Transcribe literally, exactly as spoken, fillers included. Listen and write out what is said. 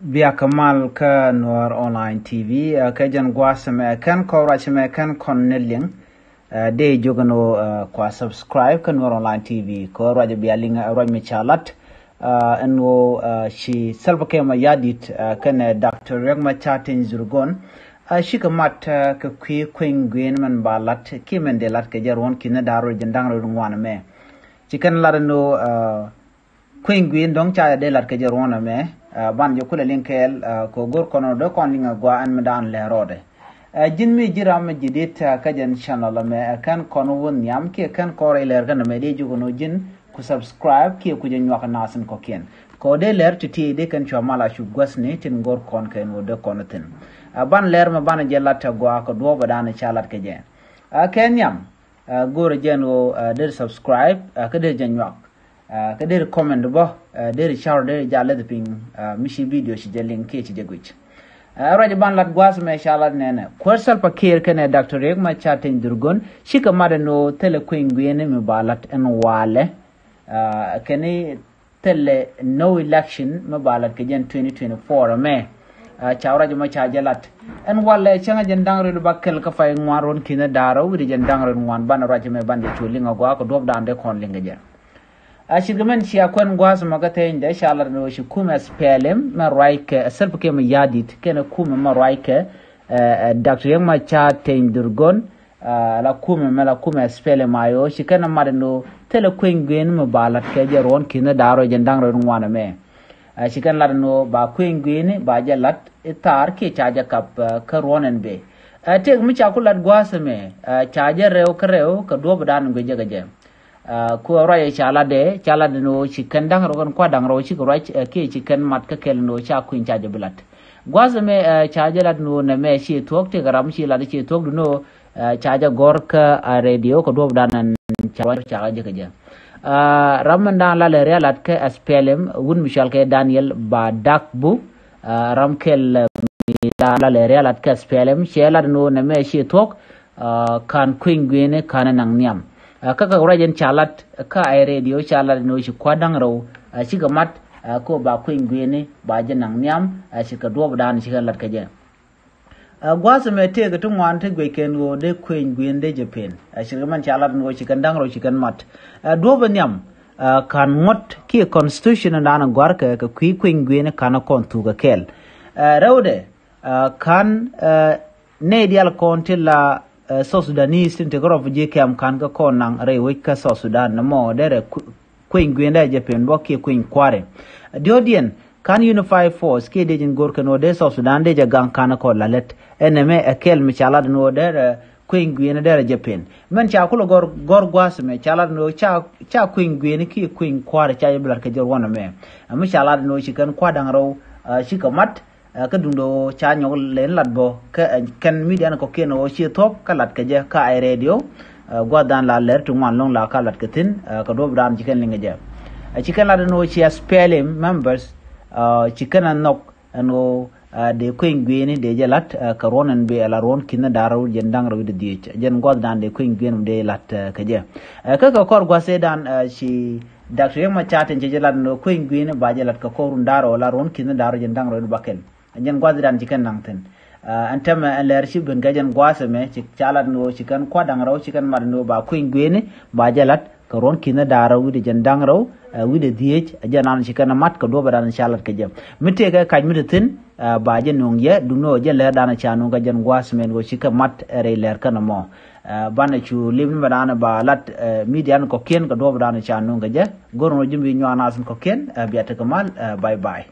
Bia kɛ mal kä Nuɔr Online T V, ɛ, kä jɛn gua̱a̱th mɛ kɛn kɔn ruac mɛ kɛn kɔn ni liŋ. Ɛ, dee jiök ɛn ɣöö, ɛ, kua subscribe kä Nuɔr Online T V kɛ ɣöö ruac bia liŋ, ɛ, ruac mi ca lat. Ɛ, ɛn ɣöö, ɛ, ci Salva Kiir Mayardit, ɛ, kɛnɛ Doctor Riek Machar Teny Dhurgon, ɛ, cikɛ mat, ɛ, kɛ kui̱ kueny gui̱n mɛn ba lat kiɛ mɛn dee lat kɛ jɛ ruɔ̱n ki̱n ni da̱ŋ rɛw jiɛn da̱ŋ rɛw ŋuan mɛ. Ci kɛn lat ɛn ɣöö, ɛ, kueny gui̱n dɔ̱ŋ ca jɛ dee lat kɛ jɛ ruɔ̱n ɛmɛ, ɛ, ban jɛ kulɛ liŋ kɛɛl, ɛ, kɛ go̱r kɔn ɔ dee kɔn liŋ ɛ gɔaa ɛn mi daan lɛr rɔɔdɛ. Ɛ, ji̱n mi ji̱ ram mi ji̱ dit, ɛ, kä jɛn channel ɛmɛ, ɛ, kɛn kɔn wä nhiam kiɛ kɛn kɔn rɛy lɛr kɛn ɛmɛ dee jiök ɛn ɣöö ji̱n ku subscribe kiɛ ku jɛ nyuak naath in kɔ̱kiɛn. Kɛ ɣöö dee lɛr ti̱ti̱ dee kɛn cua mal a cu guäthni tin go̱r kɔn kɛn ɣöö dee kɔn thi̱n. Ɛ, ban lɛr mɛ ban jɛ lat ɛ gɔaa kɛ duɔ̱ɔ̱p ɛ daan ca lat kɛ jɛ. Ɛ, kɛ nhiam, ɛ, go̱rɛ jɛn ɣöö, ɛ, dee subscribe, ɛ, kä dee jɛ nyuak. Ɛ, kä deri comment bä, ɛ, deri share, deri jal leth piny, ɛ, mi ci video ci jɛ liŋ kiɛ ci jɛ guic. Ɛ, ruac ban lat gua̱a̱th mɛ ca lat nɛnɛ. Kuäär Salva Kiir kɛnɛ Doctor Riek Machar Teny Dhurgon, cikɛ mat ɛn ɣöö thilɛ kueny gui̱ni mi ba lat ɛn walɛ. Ɛ, kɛn i̱ thilɛ no election mi ba lat kɛ jɛn twenty twenty-four ɛmɛ. Ɛ, ca ruac mɛ ca jɛ lat. Ɛn walɛ cäŋ a jɛn da̱ŋ rɛw ba kɛl kä pay ŋuan ruɔ̱n ki̱n da̱ŋ rɛw wi̱cdɛ jɛn da̱ŋ rɛw ŋuan banɛ ruac mɛ ban jɛ cu liŋ a gɔaa kɛ duɔ̱p daan dee kɔn liŋ kɛ jɛ. A, ce̱tkɛ mɛn cia kuɛn gua̱a̱th mɛ kä thieny dee ca lat ni ɣöö ci kumɛ S P L M mɛ ruac kɛ, ɛ, Salva Kiir Mayardit kɛnɛ kumɛ mɛ ruac kɛ, ɛ, ɛ, Doctor Riek Machar Teny Dhurgon, ɛ, la kumɛ mɛ la kumɛ S P L M I O ci kɛn mat ni ɣöö thilɛ kueny gui̱ni mɛ ba lat kɛ jɛ ruɔ̱n ki̱n da̱ŋ rɛw jiɛn da̱ŋ rɛw ŋuan ɛmɛ. Ɛ, ci kɛn lat ni ɣöö ba kueny gui̱ni ba jɛ lat i̱ thaar kiɛ ca jɛ kap, ɛ, kä ruɔ̱n ɛn bëë. Ɛ, tëëk mi ca ku lat gua̱a̱th ɛmɛ, ɛ, ca jɛ rɛw kä rɛw kɛ duɔ̱ɔ̱p daan guic jɛ kɛ jɛ. Ɛ, ku ruac ɛ ca lat dee, ca lat ni ɣöö ci kɛn da̱ŋ rɛw kɛn kua̱r da̱ŋ rɛw cikɛ ruac, ɛ, kiɛ ci kɛn mat kä kɛl ni ɣöö ca kueny ca jɛ bi lat. Gua̱a̱th ɛmɛ, ɛ, ca jɛ lat ni ɣöö nɛmɛ ci thuɔ̱k, tëëkɛ ram ci lat ci thuɔ̱k duŋni ɣöö, ɛ, ca jɛ gɔ̱r kä a radio kɛ duɔ̱ɔ̱p daan ca ruac ca jɛ kɛ jɛ. Ɛ, ram mɛn daan lat lɛ rial lat kɛ S P L M, wut mi cɔal kɛ Daniel Badakbu, ɛ, ram kɛl, ɛ, mi daan lat lɛ rial lat kɛ S P L M, cɛ lat ni ɣöö nɛmɛ ci thuɔ̱k, ɛ, ka̱n kueny gui̱ni ka̱n naŋ nhiam. Ɛ, kä kɛ ruac ɛn ca lat kä a radio ca lat ni ɣöö ci kua̱r da̱ŋ rɛw, ɛ, cikɛ mat, ɛ, kä ba kueny gui̱ni ba jɛ naŋ nhiam, ɛ, cikɛ duɔ̱ɔ̱p daan cikɛ lat kɛ jɛ. Ɛ, gua̱a̱th ɛmɛ tëëkɛ ti ŋuan ti guic kɛn ɣöö dee kueny gui̱n dee jɛ pen. Ɛ, ce̱tkɛ mɛn ca lat ni ɣöö ci kɛn da̱ŋ rɛw ci kɛn mat. Ɛ, duɔ̱ɔ̱p ɛ nhiam, ɛ, ka̱n ŋuɔ̱t kiɛ constitution in daan gɔ̱a̱rkɛ kɛ kui̱ kueny gui̱n ka̱n kɔn thuk kɛ kɛɛl. Ɛ, rɛwdɛ, ɛ, ka̱n, ɛ, nɛy diaal kɔn ti la, ɛ, South Sudanese tin te kä refugee camp ka̱n kä kɔn naŋ rɛy wec kä South Sudan nɔmɔ derɛ ku-, kueny gui̱n dee jɛ pen bä kiɛ kueny kua̱ri. Diɔ̱ɔ̱kdiɛn ka̱n unified force kiɛ dee ji̱n go̱r kɛn ɣöö dee South Sudan dee jɛ gaŋ ka̱n kɔn la lät. Ɛn ɛmɛ ɛ kɛl mi ca lat ni ɣöö derɛ kueny gui̱n derɛ jɛ pen. Mɛn ca kulɛ gɔ̱r, gɔ̱r gua̱a̱th ɛmɛ ca lat ni ɣöö ca, ca kueny gui̱n kiɛ kueny kua̱ri ca jɛ bi lat kɛ jɛ ruɔ̱n ɛmɛ. Ɛ, mi ca lat ni ɣöö ci kɛn kua̱r da̱ŋ rɛw, ɛ, cikɛ mat, ɛ, kä duundɛ ɣöö ca nyɔk lɛn lat bä kä, ɛ, kɛn media ni kɔ̱kiɛn ɣöö ciɛ thuɔ̱k kä lat kɛ jɛ kä a radio, ɛ, gua̱a̱th daan la lɛr ti ŋuan lo̱ŋ la kä lat kɛ thi̱n, ɛ, kɛ duɔ̱ɔ̱p daan ci kɛn liŋ kɛ jɛ. Ɛ, ci kɛn lat ni ɣöö ci S P L M members, ɛ, ci kɛn a nhɔk ɛn ɣöö, ɛ, dee kueny gui̱ni dee jɛ lat, ɛ, kɛ ruɔ̱n ɛn bëë ala ruɔ̱n ki̱n da̱ŋ rɛw jiɛn da̱ŋ rɛw wi̱cdɛ dhieec. Jɛn gua̱a̱th daan dee kueny gui̱ni dee lat, ɛ, kɛ jɛ. Ɛ, kä kɛ kɔr gua̱a̱th ëë daan, ɛ, ci Doctor Riek Machar Teny cɛ jɛ lat ni ɣöö kueny gui̱ni ba jɛ lat kɛ kɔr run da̱ŋ rɛw ala ruɔ̱n ki̱n da̱ŋ rɛw jiɛn da̱ŋ rɛw wi̱cdɛ bäkɛl. Jɛn gua̱a̱th ëë daan ci kɛn naŋ thi̱n. Ɛ, ɛn täämɛ ɛn lɛr ci ben kɛ jɛn gua̱a̱th ɛmɛ ci ca lat ni ɣöö ci kɛn kua̱r da̱ŋ rɛw ci kɛn mat ni ɣöö ba kueny gui̱ni ba jɛ lat kɛ ruɔ̱n ki̱n da̱ŋ rɛw wi̱cdɛ jiɛn da̱ŋ rɛw, ɛ, wi̱cdɛ dhieec. Ɛ, jɛn an ci kɛn mat kɛ duɔ̱ɔ̱p ɛ daan ca lat kɛ jɛ. Mi tëëkɛ kac mi te thi̱n, ɛ, ba jɛ nöŋ yɛ duŋni ɣöö jɛn lɛr daan ca nöŋ kɛ jɛn gua̱a̱th mɛn ɣöö ci kɛ mat, ɛ, rɛy lɛr kɛn ɛmɔ. Ɛ, banɛ cu lip ni mɛ daan ba lat, ɛ, media ni kɔ̱kiɛn kɛ duɔ̱ɔ̱p daan ca nöŋ kɛ jɛ. Go̱r ni ɣöö ji̱n bi nyuak naath in kɔ̱kiɛn, ɛ, bia tekɛ mal, ɛ, bye bye.